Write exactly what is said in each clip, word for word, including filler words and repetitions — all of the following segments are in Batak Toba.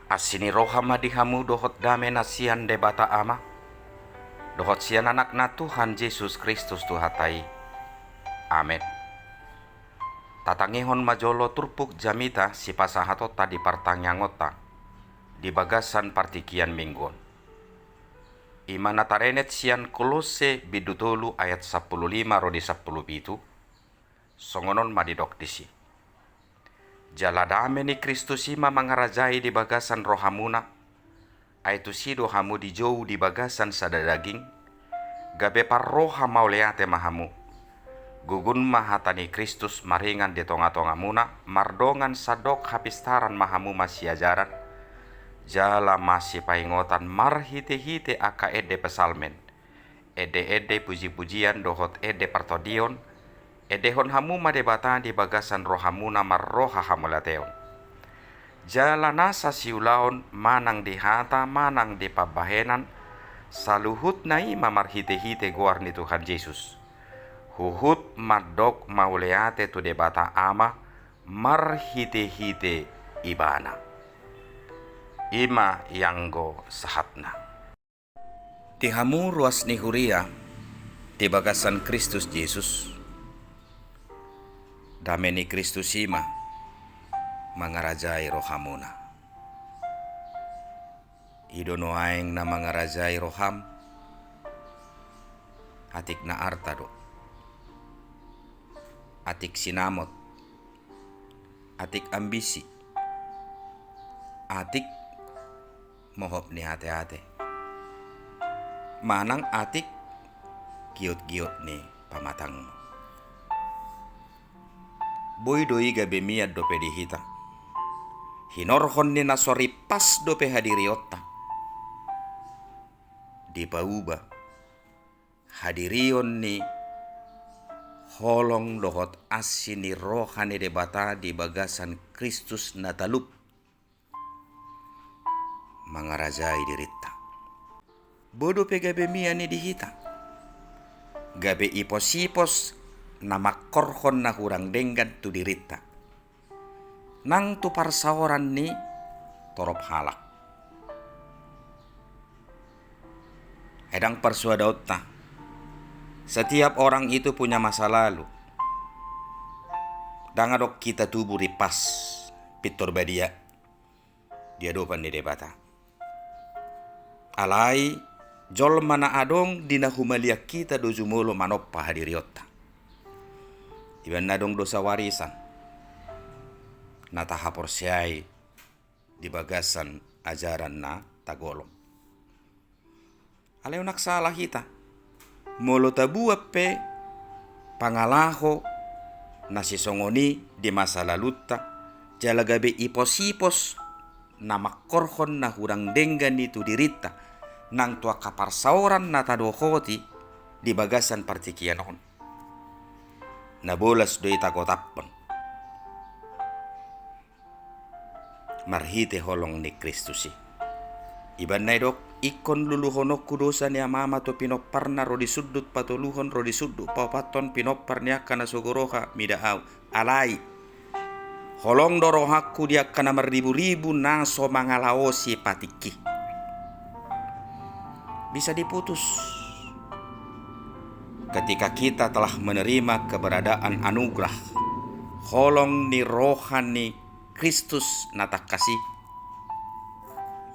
Asi ni roha ma di hamu dohot dame na sian Debata Ama, dohot sian Anakna Tuhan Jesus Kristus Tuhanta i. Amen. Tatangihon ma jolo turpuk jamita sipasahatonta di partangiangonta di bagasan partingkian minggu on. I ma na tarenet sian Kolosse bindu tolu ayat sampulu lima ro di sampulu pitu, songon on ma didok disi. Jala dame ni Kristus i ma mangarajai di bagasan rohamuna, ai tusi do hamu dijou di bagasan sada daging, gabe parroha mauliate ma hamu. Gugun ma hata ni Kristus maringan di tongatongamuna, mardongan sandok hapistaran ma hamu masiajaran, jala masipaingotan marhitehite angka ende psalmen, endeende pujipujian dohot ende partondion, endehon hamu ma Debata di bagasan rohamuna marroha hamauliateon. Jala nasa siulaon manang di hata manang di pambahenan, saluhutna i ma marhitehite goar ni Tuhan Jesus. Huhut mandok mauliate tu Debata Ama marhitehite Ibana. I ma ianggo sahatna. Di hamu ruas ni huria di bagasan Kristus Jesus, dame ni Kristus i ma mangarajai rohamuna. I do nuaeng na mangarajai roham, atik na arta do, atik sinamot, atik ambisi, atik mohop ni ateate, manang atik giotgiot ni pamatangmu. Boi do i gabe mian dope di hita. Hinorhon ni na so ripas dope hadirionta. Dipauba hadirion ni holong dohot asi ni roha ni Debata di bagasan Kristus na talup mangarajai dirinta. Boi dope gabe mian i di hita. Gabe iposipos na mangkorhon na hurang denggan tu dirinta nang tu parsaoran ni torop halak. Ai ndang parsuadaonta. Setiap orang itu punya masa lalu. Ndang adong hita tubu ripas pintor badia di adopan ni Debata. Alai jolma na adong di na humaliang hita do jumolo manompa hadirionta. Ibaen na adong dosa warisan na tahaporseai di bagasan ajaran na tagolom. Alai unang sala hita, molo tabuat pe pangalaho na sisongon i di masa lalunta, jala gabe iposipos na mangkorhon na hurang denggan i tu dirinta nang tu angka parsaoran na tadohoti di bagasan partingkian on. Na bolas do i tagotaphon marhite holong ni Kristus i. Ibaen na idok, ingkon luluhononku dosa ni amama tu pinomparna ro di sundut patoluhon ro di sundut paopathon pinompar ni angka na sogo roha mida au. Alai holong do rohangku di angka na marriburibu na so mangalaosi patikki. Bisa diputus. Ketika kita telah menerima keberadaan anugerah holong ni roha ni Kristus na tangkas i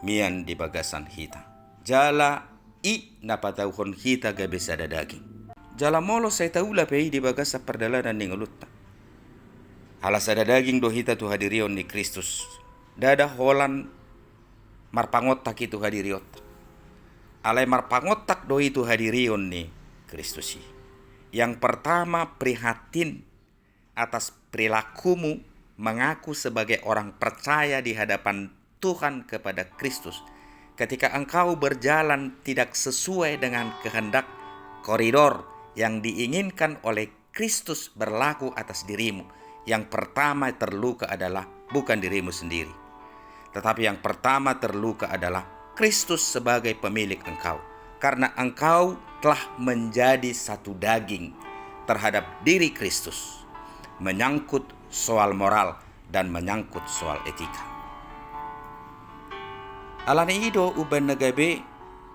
mian di bagasan hita, jala i na patauhon hita gabe sada daging. Jala molo sai taula pe i di bagasan pardalanan ni ngolunta, ala sada daging do hita tu hadirion ni Kristus. Ndada holan marpangontak i tu hadirionta. Alai marpangontak do i tu hadirion ni Kristus i. Yang pertama, prihatin atas perilakumu mengaku sebagai orang percaya di hadapan Tuhan kepada Kristus. Ketika engkau berjalan tidak sesuai dengan kehendak koridor yang diinginkan oleh Kristus berlaku atas dirimu, yang pertama terluka adalah bukan dirimu sendiri, tetapi yang pertama terluka adalah Kristus sebagai pemilik engkau, karena engkau telah menjadi satu daging terhadap diri Kristus, menyangkut soal moral dan menyangkut soal etika. Alani i do umbaen na gabe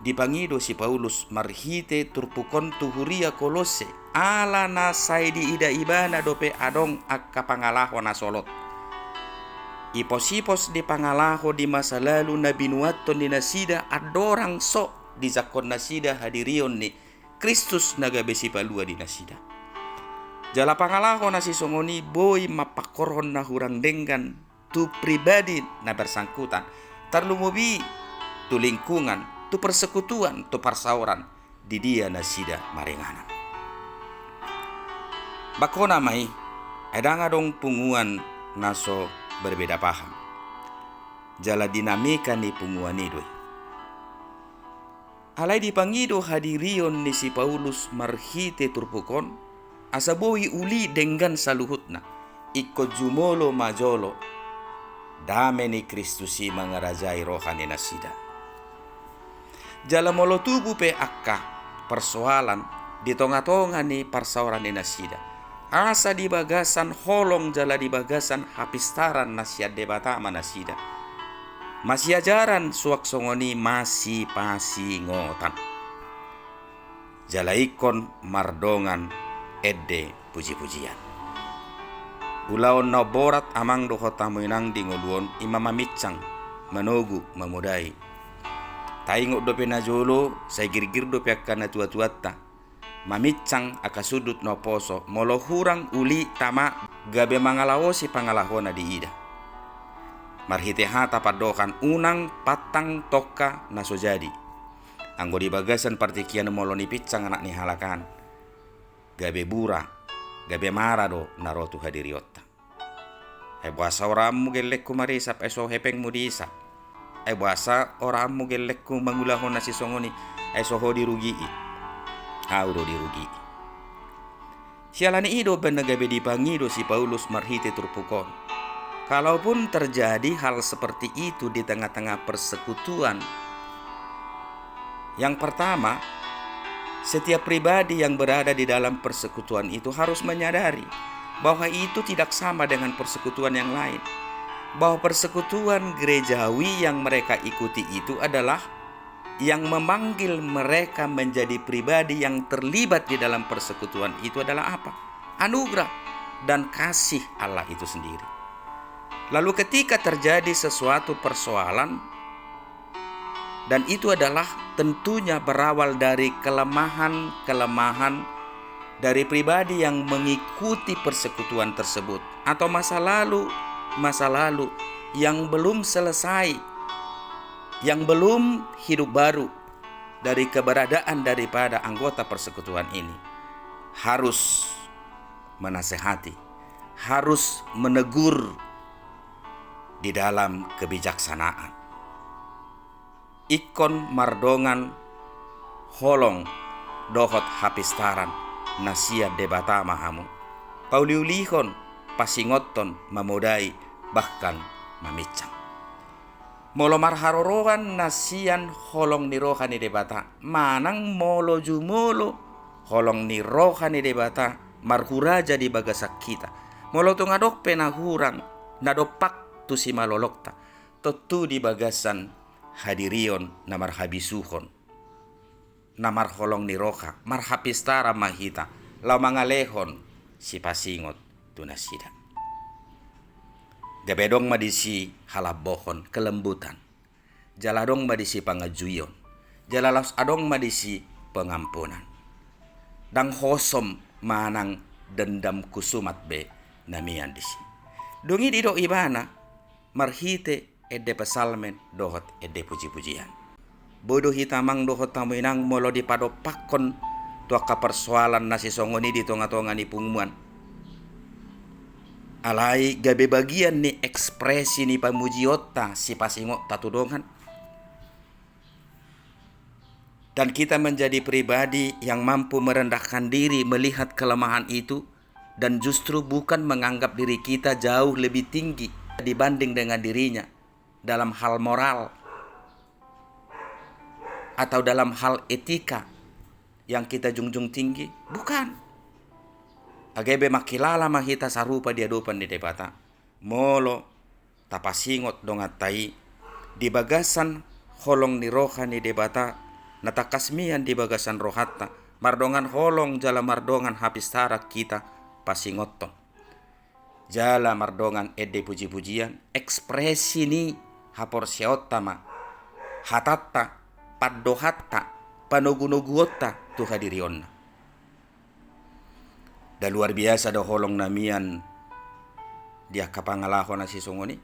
dipangido si Paulus marhite turpuk on tu huria Kolosse, ala na sai diida ibana dope adong angka pangalaho na solot. Ipos-ipos ni pangalaho di masa lalu na binuathon ni nasida andorang so dijangkon nasida hadirion ni Kristus na gabe Sipalua di nasida. Jala pangalaho na sisongon i boi mampangkorhon na hurang denggan tu pribadi na bersangkutan, tarlumobi tu lingkungan, tu persekutuan, tu parsaoran di dia nasida maringanan. Bangkona ma i, ai ndang adong punguan na so berbeda paham. Jala dinamika ni punguan i do i. Alai dipangido hadirion ni si Paulus marhite turpuk on, asa boi uli denggan saluhutna, ingkon jumolo ma jolo dame ni Kristus i mangarajai roha ni nasida. Jala molo tubu pe angka persoalan di tonga-tonga ni parsaoran ni nasida, asa di bagasan holong jala di bagasan hapistaran na sian Debata ma nasida. Masiajaran suang songon i masipasingotan. Jala ingkon mardongan ende puji-pujian. Ulaon na umborat amang dohot hamu inang di ngolu on i ma maminsang, manogu, mamodai. Taingot dope na jolo, sai girgir dope angka natua-tuanta. Maminsang angka sundut na umposo, molo hurang uli tama gabe mangalaosi pangalahona diida. Marhite hata pandohan unang pantang tongka na so jadi. Anggo di bagasan partingkian molo nipinsang anak ni halak an, gabe bura, gabe mara do na ro tu hadirionta. Ai boasa orammu gellengku marisap, ai so hepengmu diisap. Ai boasa orammu gellengku mangulahon na sisongon i, ai so ho dirugii. Ahu do dirugii. Siala ni i do umbaen na gabe dipangido si Paulus marhite turpuk on. Kalaupun terjadi hal seperti itu di tengah-tengah persekutuan, yang pertama, setiap pribadi yang berada di dalam persekutuan itu harus menyadari bahwa itu tidak sama dengan persekutuan yang lain. Bahwa persekutuan gerejawi yang mereka ikuti itu adalah yang memanggil mereka menjadi pribadi yang terlibat di dalam persekutuan itu adalah apa? Anugerah dan kasih Allah itu sendiri. Lalu ketika terjadi sesuatu persoalan, dan itu adalah tentunya berawal dari kelemahan-kelemahan dari pribadi yang mengikuti persekutuan tersebut, atau masa lalu, masa lalu yang belum selesai, yang belum hidup baru dari keberadaan daripada anggota persekutuan ini, harus menasehati, harus menegur di dalam kebijaksanaan. Ingkon mardongan holong dohot hapistaran na sian Debata ma hamu. Pauliulihon, pasingothon, mamodai, bahkan maminsang. Molo marharoroan na sian holong ni roha ni Debata, manang molo jumolo holong ni roha ni Debata marhuraja di bagasan hita. Molo tung adong pe na hurang, na dompak tu simalolongta, tontu di bagasan hadirion na marhabisuhon, na marholong ni roha, marhapistaran ma hita, laho mangalehon sipasingot tu nasida. Gabe adong ma disi halambohon, kelembutan. Jala adong ma disi panganjuion. Jala laos adong ma disi pengampunan. Ndang hosom manang dendam kusumat be na mian disi. Dung i didok ibana marhite ende psalmen dohot ende puji-pujian. Boi do hita amang dohot hamu inang molo dipadompakkon tu angka persoalan na sisongon i di tonga-tonga ni punguan. Alai gabe bagian ni ekspresi ni pamujionta, sipasingotta tu dongan. Dan kita menjadi pribadi yang mampu merendahkan diri melihat kelemahan itu, dan justru bukan menganggap diri kita jauh lebih tinggi dibanding dengan dirinya dalam hal moral atau dalam hal etika yang kita junjung tinggi. Bukan. Gabe mangkilala ma hita sarupa di adopan ni Debata. Molo tapasingot donganta i di bagasan holong ni roha ni Debata na tangkas mian di bagasan rohanta, mardongan holong jala mardongan hapistaran hita pasingothon jala mardongan ende pujipujian, ekspresi ni haporseaonta ma, hatanta, pandohanta, panogunoguonta tu hadirionna. Nda luar biasa do holong na mian di angka pangalaho na sisongon i?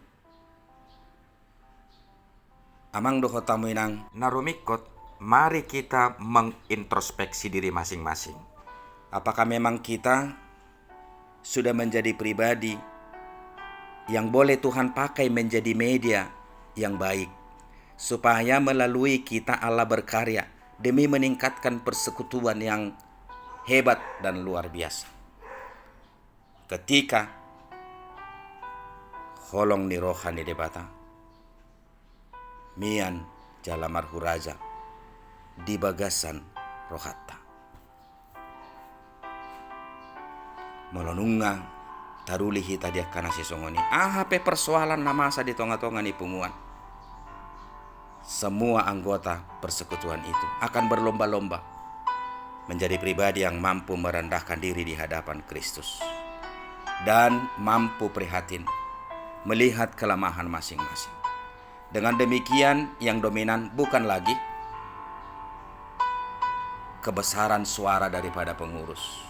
Amang dohot hamu inang na rumingkot, mari kita mengintrospeksi diri masing-masing. Apakah memang kita sudah menjadi pribadi yang boleh Tuhan pakai menjadi media yang baik, supaya melalui kita Allah berkarya demi meningkatkan persekutuan yang hebat dan luar biasa? Ketika holong ni roha ni Debata mian jala marhuraja di bagasan rohanta. Molo nunga taruli hita di angka na sisongon i, aha pe persoalan na masa di tongatonga ni punguan, semua anggota persekutuan itu akan berlomba-lomba menjadi pribadi yang mampu merendahkan diri di hadapan Kristus dan mampu prihatin melihat kelemahan masing-masing. Dengan demikian, yang dominan bukan lagi kebesaran suara daripada pengurus,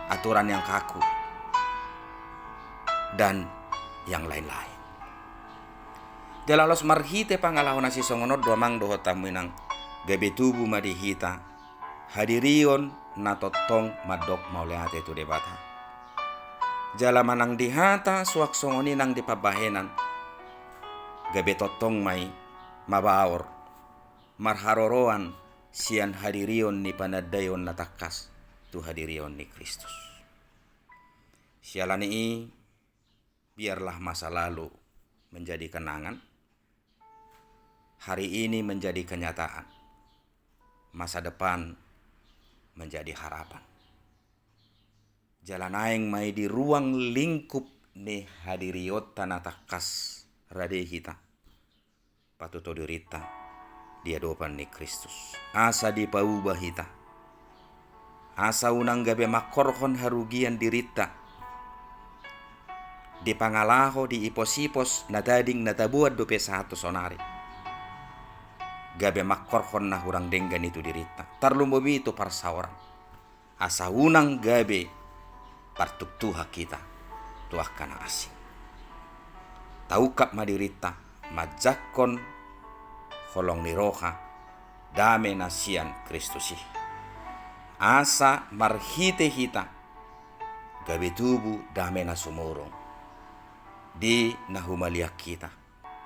aturan yang kaku, dan yang lain-lain. Jala laos marhite pangalaho na sisongon on do, amang dohot hamu inang, gabe tubu ma di hita hadirion na tongtong mandok mauliate tu Debata. Jala manang di hata suang songon i nang di pambahenan, gabe tongtong ma i mabaor, marharoroan sian hadirion ni panandaion na tangkas tu hadirion ni Kristus. Siala ni i, biarlah masa lalu menjadi kenangan, hari ini menjadi kenyataan, masa depan menjadi harapan. Jala naeng ma i di ruang lingkup ni hadirionta na tangkas rade hita patuto dirinta di adopan ni Kristus. Asa dipauba hita. Asa unang gabe mangkorhon harugian dirinta di pangalaho, di ipos-ipos na tading na taboan dope sahat tu sonari. Gabe mangkorhon na hurang denggan i tu dirinta, tarlumobi tu parsaoran. Asa unang gabe partuktuhan hita tu angka na asing. Taungkap ma dirinta manjangkon holong ni roha dame na sian Kristus i. Asa marhite hita gabe tubu dame na sumurung di na humaliang hita,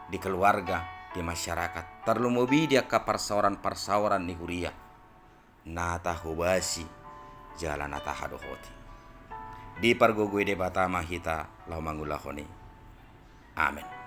di keluarga, di masyarakat, tarlumobi di angka parsaoran-parsaoran ni huria na tahobasi jala na tahadohoti. Dipargogoi Debata ma hita laho mangulahon i. Amen.